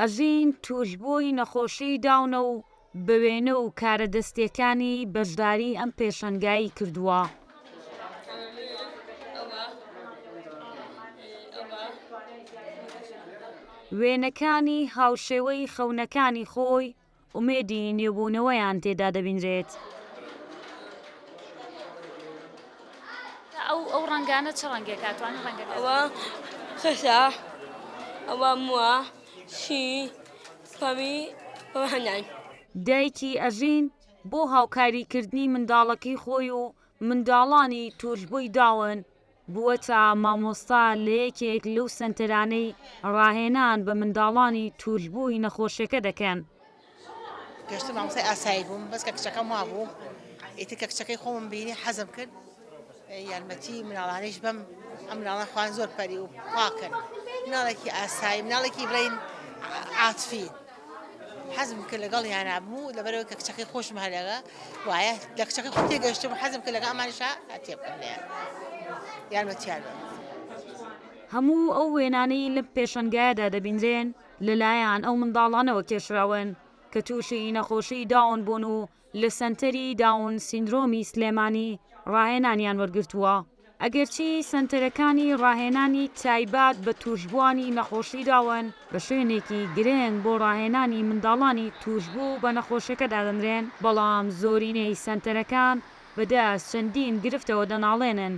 ئەژین تووشبووی نەخۆشیی داونە و بە وێنە و کارە دەستییەکانی بەشداری ئەم پێشەنگایەی کردووە. وێنەکانی هاوشێوەی خەونەکانی خۆی ئومێدی نوێبوونەوەیان تێدا دەبینرێت. ئەو ئەو ڕەنگانە چ ڕەنگێکە ئەتوانی ڕەنگەکە ئەوە خەسە ئەوە مووە شی پەوی ئەوە هەنای. دایکی ئەژین بۆ هاوکاریکردنی منداڵەکەی خۆی و منداڵانی تووشبووی داون بووەتە مامۆستا لە یەکێک لەو سەنتەرانەی ڕاهێنان بە منداڵانی تووشبووی نەخۆشیەکە دەکەن. پێشتر مامۆستای ئاسایی بووم بەس کە کچەکەم وابوو ئیتر کە کچەکەی خۆمم بینی حەزم کرد یارمەتی مناڵانیش بەم ئەم مناڵان خوان زۆر پەری و پاکن مناڵێکی ئاسایی مناڵێکی بڵین عاتفی حەزم کرد لەگەڵ یانا بوو لەبەرەوە کە کچەکەی خۆشم هەرەگە وایە لە کچەکەی خۆم تێگەشتم حەزم کرد لەگەڵ ئەمانیشا تێبگەم لێیان یارمەتیان بەم. هەموو ئەو وێنانەی لەم پێشەنگایەدا دەبینرێن لەلایەن ئەو منداڵانەوە کێشراون کە تووشی نەخۆشیی داون بوون و لە سەنتەری داون سیندرۆمی سلێمانی ڕاهێنانیان وەرگرتووە. ئەگەرچی سەنتەرەکانی ڕاهێنانی تایبات بە تووشبووانی نەخۆشی داون بە شوێنێکی گرنگ بۆ ڕاهێنانی منداڵانی تووشبوو بە نەخۆشیەکە دادەنرێن، بەڵام زۆرینەی سەنتەرەکان بەدەست چەندین گرفتەوە دەناڵێنن.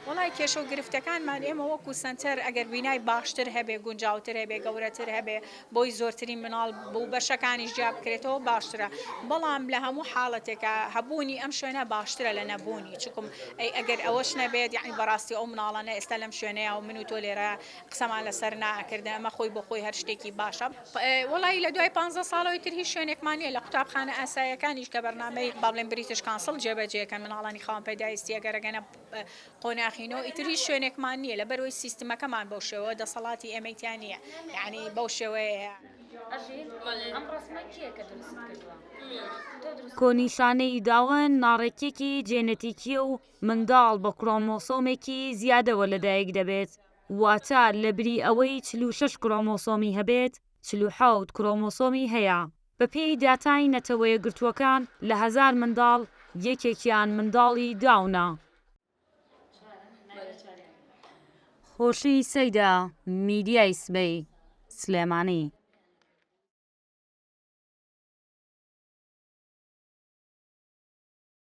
وەڵای کێشە و گرفتەکانمان ئێمە وەکو سەنتەر ئەگەر بینای باشتر هەبێ گونجاوتر هەبێ گەورەتر هەبێ بۆی زۆرترین مناڵ و بەشەکانیش جیا بکرێتەوە باشترە بەڵام لە هەموو حاڵەتێکا هەبوونی ئەم شوێنە باشترە لە نەبوونی چکم ئەی ئەگەر ئەوەش نەبێت یعنی بەڕاستی ئەو مناڵانە ئێستا لەم شوێنەیە و من و تۆ لێرە قسەمان لەسەر ناکردن ئەمە خۆی بۆ خۆی هەر شتێکی باشە وەڵایی لە دوای پانزە ساڵەوەی تر هیچ شوێنێکمان نییە لە قوتابخانە ئاساییەکانیش کە بەرنامەی با بڵێن بریتش کانسڵ جێبەجێکەن مناڵانی خاوەن پێداویستی ئەگەر ئەگەنە قۆناخی نۆ ئیتر هیچ شوێنێکمان نییە لەبەرئەوەی سیستمەکەمان بەو شێوە دەسەڵاتی ئێمەی تیا نییە یعنی بەو شێوەیە. ئەژین ئەم ڕەسمە کێیە کە دروستت کردووە؟ تۆ دروستت. کۆنیشانەی داون ناڕێکیەکی جێنەتیکیە و منداڵ بە کرۆمۆسۆمێکی زیادەوە لەدایک دەبێت، واتە لەبری ئەوەی 46 کرۆمۆسۆمی هەبێت، 47 کرۆمۆسۆمی هەیە. بەپێی داتای نەتەوەیەکگرتووەکان لە هەزار منداڵ یەکێکیان منداڵی داونە. خۆشی سەیدا، میدیای سبەی، سلێمانی.